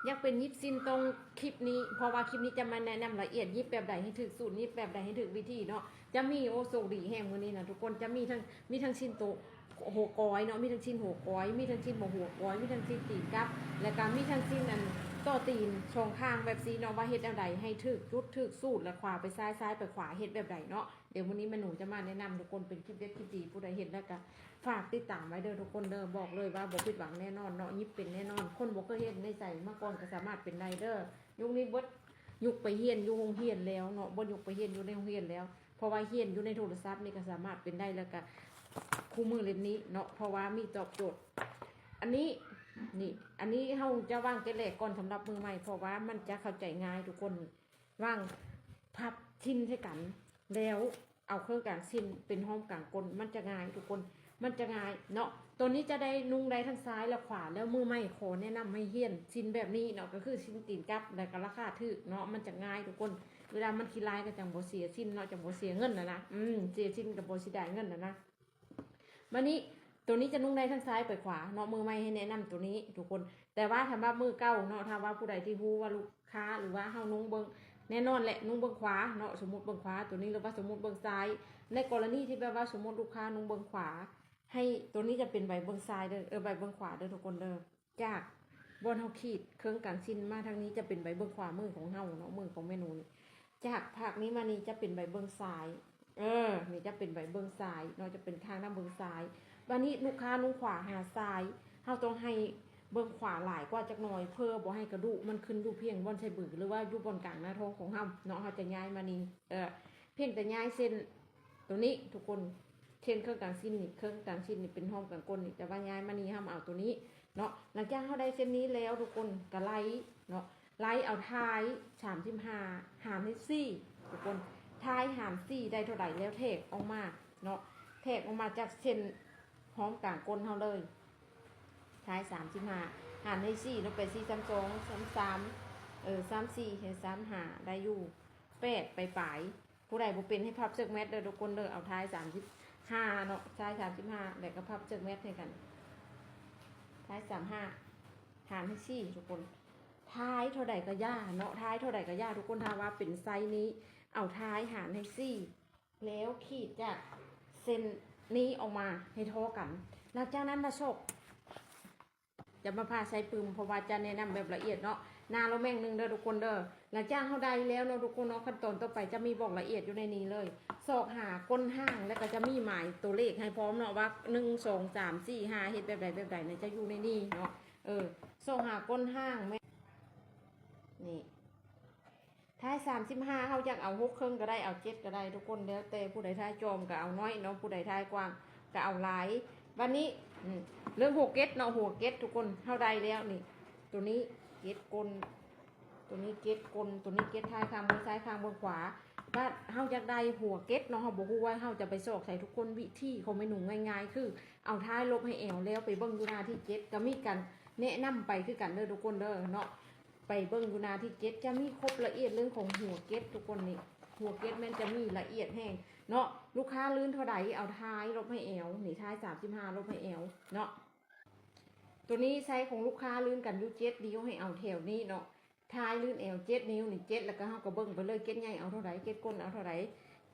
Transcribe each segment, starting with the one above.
ຢາກເປັນຫຍິບສິ້ນຕ້ອງຄລິບນີ້ ເພາະວ່າຄລິບນີ້ຈະມາແນະນຳລະອຽດ ຫຍິບແບບໃດໃຫ້ຖືກສູດ ຫຍິບແບບໃດໃຫ້ຖືກວິທີເນາະ. ຈະມີ ໂອ້ ໂຊກດີແຮງມື້ນີ້ນະທຸກຄົນ ຈະມີທັງ ມີທັງສິ້ນໂຕຫົວກອຍເນາະ ມີທັງສິ້ນຫົວກອຍ ມີທັງສິ້ນບໍ່ຫົວກອຍ ມີທັງສິ້ນຕີນກັບ ແລ້ວກະມີທັງສິ້ນອັນຕໍ່ຕີນສອງຂ້າງແບບຊີ້ເນາະ ວ່າເຮັດແນວໃດໃຫ້ຖືກຈຸດຖືກສູດ ແລ້ວຂວາໄປຊ້າຍ ຊ້າຍໄປຂວາ ເຮັດແບບໃດເນາະ. ດຽວມື້ນີ້ແມ່ໜູຈະມາແນະນຳທຸກຄົນ ເປັນຄລິບເດັດຄລິບດີ ຜູ້ໃດເຫັນແລ້ວກະຝາກຕິດຕາມໄວ້ເດີທຸກຄົນເດີ. ບອກເລີຍວ່າບໍ່ຜິດຫວັງແນ່ນອນເນາະ ຫຍິບເປັນແນ່ນອນ. ຄົນບໍ່ເຄີຍເຮັດໃນໃຈມາກ່ອນກະສາມາດເປັນໄດ້ເດີ. ຍຸກນີ້ເບິດຍຸກໄປຮຽນຢູ່ໂຮງຮຽນແລ້ວເນາະ ເບິດຍຸກໄປຮຽນຢູ່ໃນໂຮງຮຽນແລ້ວ ເພາະວ່າຮຽນຢູ່ໃນໂທລະສັບນີ້ກະສາມາດເປັນໄດ້ ແລ້ວກະຄູ່ມື້ເຫຼົ່ມນີ້ເນາະ ເພາະວ່າມີຕອບໂຈດ. ອັນນີ້ ນີ້ ອັນນີ້ເຮົາຈະວາງແກະແລກກ່ອນສຳລັບມືໃໝ່ ເພາະວ່າມັນຈະເຂົ້າໃຈງ່າຍທຸກຄົນ. ວາງພັບສິ້ນໃສ່ກັນ ແລ້ວເອົາເຄື່ອງກາງສິ້ນເປັນຫ້ອມກາງກົ້ນ ມັນຈະງ່າຍທຸກຄົນ ມັນຈະງ່າຍເນາະ. ໂຕນີ້ຈະໄດ້ນຸ່ງໄດ້ທັງຊ້າຍແລະຂວາ ແລ້ວມືໃໝ່ຂໍແນະນຳໃຫ້ຮຽນສິ້ນແບບນີ້ເນາະ ກະຄືສິ້ນຕີນກັບ ແລ້ວກະລາຄາຖືກເນາະ ມັນຈະງ່າຍທຸກຄົນ. ເວລາມັນຂີ້ລາຍກະຈັ່ງບໍ່ເສຍສິ້ນເນາະ ຈັ່ງບໍ່ເສຍເງິນຫັ້ນນະ ອືມ ເສຍສິ້ນກະບໍ່ເສຍດາຍເງິນຫັ້ນນະ. ບາດນີ້ໂຕນີ້ຈະນຸ່ງໄດ້ທັງຊ້າຍໄປຂວາເນາະ ມືໃໝ່ໃຫ້ແນະນຳໂຕນີ້ທຸກຄົນ. ແຕ່ວ່າຖ້າວ່າມືເກົ່າເນາະ ຖ້າວ່າຜູ້ໃດທີ່ຮູ້ວ່າລູກຄ້າ ຫຼືວ່າເຮົານຸ່ງເບິ່ງ ແນ່ນອນແຫຼະ ນຸ່ງເບິ່ງຂວາເນາະ ສົມມຸດເບິ່ງຂວາໂຕນີ້ ຫຼືວ່າສົມມຸດເບິ່ງຊ້າຍ. ໃນກໍລະນີທີ່ແບບວ່າສົມມຸດລູກຄ້ານຸ່ງເບິ່ງຂວາ ໃຫ້ໂຕນີ້ຈະເປັນໃບເບິ່ງຊ້າຍເດີ ເອີ ໃບເບິ່ງຂວາເດີທຸກຄົນເດີ. ຈາກບ່ອນເຮົາຂີດເຄິ່ງກາງສິ້ນມາທາງນີ້ຈະເປັນໃບເບິ່ງຂວາມືຂອງເຮົາເນາະ ມືຂອງແມ່ໜູນີ້. ຈາກພາກນີ້ມານີ້ຈະເປັນໃບເບິ່ງຊ້າຍ ເອີ ນີ້ຈະເປັນໃບເບິ່ງຊ້າຍເນາະ ຈະເປັນທາງດ້ານເບິ່ງຊ້າຍ. ບາດນີ້ລູກຄ້ານຸ່ງຂວາຫາຊ້າຍ ເຮົາຕ້ອງໃຫ້ເບິ່ງຂວາຫຼາຍກວ່າຈັກໜ່ອຍ ເພື່ອບໍ່ໃຫ້ກະດູກມັນຂຶ້ນຢູ່ພຽງບ່ອນສະບື ຫຼືວ່າຢູ່ບ່ອນກາງໜ້າທ້ອງຂອງເຮົາເນາະ. ເຮົາຈະຍ້າຍມານີ້ ເອີ ພຽງແຕ່ຍ້າຍເສັ້ນໂຕນີ້ທຸກຄົນ ເສັ້ນເຄິ່ງກາງສິ້ນນີ້ ເຄິ່ງກາງສິ້ນນີ້ເປັນຫ້ອມກາງກົ້ນນີ້ ແຕ່ວ່າຍ້າຍມານີ້ເຮົາມາເອົາໂຕນີ້ເນາະ. ຫຼັງຈາກເຮົາໄດ້ເສັ້ນນີ້ແລ້ວທຸກຄົນ ກະໄລ່ເນາະ ໄລ່ເອົາທ້າຍສາມສິບຫ້າຫານໃຫ້ສີ່ທຸກຄົນ ທ້າຍຫານສີ່ໄດ້ເທົ່າໃດແລ້ວແທກອອກມາເນາະ ແທກອອກມາຈາກເສັ້ນຫ້ອມກາງກົ້ນເຮົາເລີຍ. ທ້າຍສາມສິບຫ້າຫານໃຫ້ສີ່ເນາະ ແປດສີ່ສາມສອງ ສາມສາມ ເອີ ສາມສີ່ ໃຫ້ສາມຫ້າ ໄດ້ຢູ່ແປດປາຍໆ. ຜູ້ໃດບໍ່ເປັນໃຫ້ພັບເຊີກແມັດເດີທຸກຄົນເດີ ເອົາທ້າຍສາມສິບຫ້າເນາະ ທ້າຍສາມສິບຫ້າ ແລ້ວກະພັບເຊີກແມັດໃຫ້ກັນ ທ້າຍສາມຫ້າຫານໃຫ້ສີ່ທຸກຄົນ ທ້າຍເທົ່າໃດກະຢ່າເນາະ ທ້າຍເທົ່າໃດກະຢ່າທຸກຄົນ. ຖ້າວ່າເປັນໄຊນີ້ ເອົາທ້າຍຫານໃຫ້ສີ່ ແລ້ວຂີດຈາກເສັ້ນນີ້ອອກມາໃຫ້ທໍ່ກັນ. ຫຼັງຈາກນັ້ນມາຊອກ ຈະມາຜ່າໃສ່ປຶ້ມ ເພາະວ່າຈະແນະນຳແບບລະອຽດເນາະ ໜ້າລະແມ່ງໜຶ່ງເດີທຸກຄົນເດີ. ຫຼັງຈາກເຮົາໄດ້ແລ້ວເນາະທຸກຄົນເນາະ ຂັ້ນຕອນຕໍ່ໄປຈະມີບອກລະອຽດຢູ່ໃນນີ້ເລີຍ ຊອກຫາກົ້ນຫ້າງ ແລ້ວກະຈະມີໝາຍໂຕເລກໃຫ້ພ້ອມເນາະ ວ່າໜຶ່ງ ສອງ ສາມ ສີ່ ຫ້າ ເຮັດແບບໃດແບບໃດນະ ຈະຢູ່ໃນນີ້ເນາະ. ເອີ ຊອກຫາກົ້ນຫ້າງແມ່ນ ນີ້ ທ້າຍສາມສິບຫ້າ ເຮົາຢາກເອົາຫົກເຄິ່ງກະໄດ້ ເອົາເຈັດກະໄດ້ທຸກຄົນ ແລ້ວແຕ່ຜູ້ໃດທ້າຍຈອມກະເອົາໜ້ອຍເນາະ ຜູ້ໃດທ້າຍກວ້າງກະເອົາຫຼາຍ. ບາດນີ້ ອືມ ເລື່ອງຫົວເກັດເນາະ ຫົວເກັດທຸກຄົນ ເຮົາໄດ້ແລ້ວນີ້ ໂຕນີ້ເກັດກົ້ນ ໂຕນີ້ເກັດກົ້ນ ໂຕນີ້ເກັດທ້າຍຂ້າງເບິ່ງຊ້າຍ ຂ້າງເບິ່ງຂວາ. ບາດເຮົາຢາກໄດ້ຫົວເກັດເນາະ ເຮົາບໍ່ຮູ້ວ່າເຮົາຈະໄປຊອກໃສທຸກຄົນ. ວິທີຂອງແມ່ໜູງ່າຍໆ ຄືເອົາທ້າຍລົບໃຫ້ແອວ ແລ້ວໄປເບິ່ງຢູ່ໜ້າທີເຈັດ ກະມີການແນະນຳໄປຄືກັນເດີທຸກຄົນເດີເນາະ. ໄປເບິ່ງຢູ່ໜ້າທີເຈັດ ຈະມີຄົບລະອຽດເລື່ອງຂອງຫົວເກັດທຸກຄົນນີ້ ຫົວເກັດແມ່ນຈະມີລະອຽດແຮງເນາະ. ລູກຄ້າລື່ນເທົ່າໃດ ເອົາທ້າຍລົບໃຫ້ແອວ ນີ້ທ້າຍສາມສິບຫ້າລົບໃຫ້ແອວເນາະ. ໂຕນີ້ໄຊຂອງລູກຄ້າລື່ນກັນຢູ່ເຈັດນິ້ວ ໃຫ້ເອົາແຖວນີ້ເນາະ ທ້າຍລື່ນແອວເຈັດນິ້ວນີ້ ເຈັດ ແລ້ວກະເຮົາກະເບິ່ງໄປເລີຍ ເກັດໃຫຍ່ເອົາເທົ່າໃດ ເກັດກົ້ນເອົາເທົ່າໃດ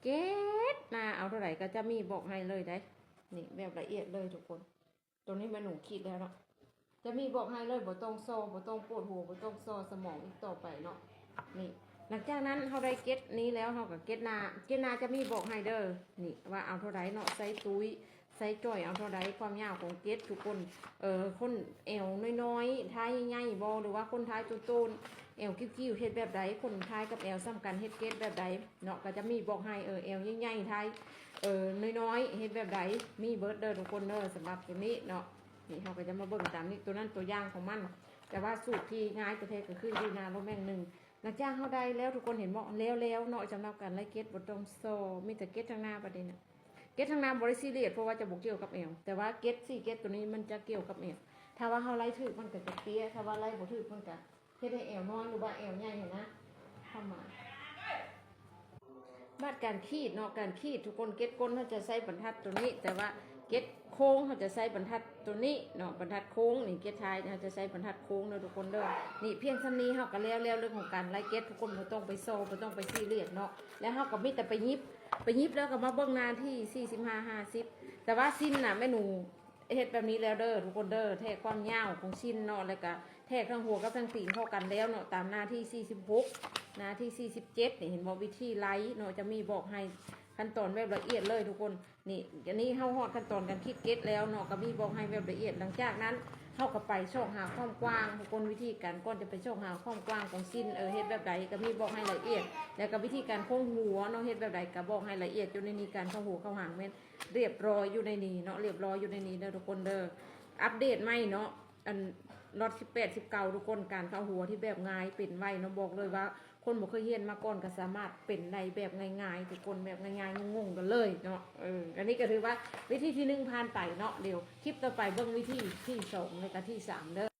ເກັດໜ້າເອົາເທົ່າໃດ ກະຈະມີບອກໃຫ້ເລີຍໄດ໋. ນີ້ແບບລະອຽດເລີຍທຸກຄົນ. ໂຕນີ້ແມ່ໜູຂີດແລ້ວເນາະ ຈະມີບອກໃຫ້ເລີຍ ບໍ່ຕ້ອງຊໍ ບໍ່ຕ້ອງປວດຫົວ ບໍ່ຕ້ອງຊໍສະໝອງອີກຕໍ່ໄປເນາະ. ນີ້ ຫຼັງຈາກນັ້ນເຮົາໄດ້ເກັດນີ້ແລ້ວ ເຮົາກະເກັດໜ້າ ເກັດໜ້າຈະມີບອກໃຫ້ເດີ ນີ້ວ່າເອົາເທົ່າໃດເນາະ ໄຊຕຸ້ຍ ໄຊຈ່ອຍເອົາເທົ່າໃດ ຄວາມຍາວຂອງເກັດທຸກຄົນ ເອີ ຄົນແອວນ້ອຍໆ ທ້າຍໃຫຍ່ໆບໍ່ ຫຼືວ່າຄົນທ້າຍໂຕໆ ແອວກິ້ວໆ ເຮັດແບບໃດ ຄົນທ້າຍກັບແອວສ່ຳກັນ ເຮັດເກັດແບບໃດເນາະ ກະຈະມີບອກໃຫ້ ເອີ ແອວໃຫຍ່ໆ ທ້າຍ ເອີ ນ້ອຍໆ ເຮັດແບບໃດ ມີເບິດເດີທຸກຄົນເດີ. ສຳລັບໂຕນີ້ເນາະ ນີ້ເຮົາກະຈະມາເບິ່ງຕາມນີ້ ໂຕນັ້ນໂຕຢ່າງຂອງມັນ ແຕ່ວ່າສູດທີ່ງ່າຍແທ້ໆ ກະຄືຢູ່ໜ້າລົດແມ່ງໜຶ່ງ. ຫຼັງຈາກເຮົາໄດ້ແລ້ວທຸກຄົນເຫັນບໍ່ ແລ້ວໆເນາະ ສຳລັບການໄລ່ເກັດ ບໍ່ຕ້ອງຊໍ ມີແຕ່ເກັດທາງໜ້າບາດນີ້ນະ. ເກັດທາງໜ້າບໍ່ໄດ້ຊີຣຽສ ເພາະວ່າຈະບໍ່ກ່ຽວກັບແອວ ແຕ່ວ່າເກັດສີ່ເກັດໂຕນີ້ມັນຈະກ່ຽວກັບແອວ. ຖ້າວ່າເຮົາໄລ່ຖືກມັນກະຈະເຕ້ຍ ຖ້າວ່າໄລ່ບໍ່ຖືກມັນກະເຮັດໃຫ້ແອວນ້ອຍ ຫຼືວ່າແອວໃຫຍ່ຫັ້ນນະ ປະມານ. ບາດການຂີດເນາະ ການຂີດທຸກຄົນ ເກັດກົ້ນເຮົາຈະໃຊ້ບັນທັດໂຕນີ້ ແຕ່ວ່າເກັດ ໂຄ້ງ ເຮົາຈະໃຊ້ບັນທັດໂຕນີ້ເນາະ ບັນທັດໂຄ້ງນີ້ ເກດທ້າຍເຮົາຈະໃຊ້ບັນທັດໂຄ້ງເດີທຸກຄົນເດີ. ນີ້ພຽງສ່ຳນີ້ເຮົາກໍແລ້ວ ແລ້ວເລື່ອງຂອງການໄລ່ເກດ ທຸກຄົນບໍ່ຕ້ອງໄປຊໍ ບໍ່ຕ້ອງໄປຊີຣຽສເນາະ. ແລ້ວເຮົາກໍມີແຕ່ໄປຫຍິບ ໄປຫຍິບແລ້ວກໍມາເບິ່ງໜ້າທີສີ່ສິບຫ້າ ຫ້າສິບ ແຕ່ວ່າສິ້ນນະແມ່ໜູ ເຮັດແບບນີ້ແລ້ວເດີທຸກຄົນເດີ ແທກຄວາມຍາວຂອງສິ້ນເນາະ ແລ້ວກະແທກທັງຫົວກັບທັງຕີນເຂົ້າກັນແລ້ວເນາະ ຕາມໜ້າທີສີ່ສິບຫົກ ໜ້າທີສີ່ສິບເຈັດນີ້ ເຫັນບໍ່? ວິທີໄລ່ເນາະ ຈະມີບອກໃຫ້ຂັ້ນຕອນແບບລະອຽດເລີຍທຸກຄົນ. ນີ້ ອັນນີ້ເຮົາຮອດຂັ້ນຕອນການຄິດເກັດແລ້ວເນາະ ກໍມີບອກໃຫ້ແບບລະອຽດ. ຫຼັງຈາກນັ້ນເຮົາກໍໄປຊອກຫາຄວາມກວ້າງທຸກຄົນ ວິທີການກ່ອນຈະໄປຊອກຫາຄວາມກວ້າງຂອງສິ້ນ ເອີ ເຮັດແບບໃດ ກໍມີບອກໃຫ້ລະອຽດ ແລ້ວກໍວິທີການໂຄ້ງຫົວເນາະ ເຮັດແບບໃດກໍບອກໃຫ້ລະອຽດຢູ່ໃນນີ້. ການເຂົ້າຫົວເຂົ້າຫາງແມ່ນ ລຽບຮ້ອຍຢູ່ໃນນີ້ເນາະ ລຽບຮ້ອຍຢູ່ໃນນີ້ເດີທຸກຄົນເດີ. ອັບເດດໃໝ່ເນາະ ອັນລັອດສິບແປດ ສິບເກົ້າ ທຸກຄົນ ການເຂົ້າຫົວທີ່ແບບງ່າຍເປັນໄວເນາະ ບອກເລີຍວ່າຄົນບໍ່ເຄີຍຮຽນມາກ່ອນກໍສາມາດເປັນໄດ້ແບບງ່າຍໆ ທຸກຄົນ ແບບງ່າຍໆ ງົງໆ ກັນເລີຍເນາະ. ເອີ ອັນນີ້ກໍຖືວ່າວິທີທີໜຶ່ງຜ່ານໄປເນາະ ດຽວຄລິບຕໍ່ໄປເບິ່ງວິທີທີສອງ ແລະກະທີສາມເດີ.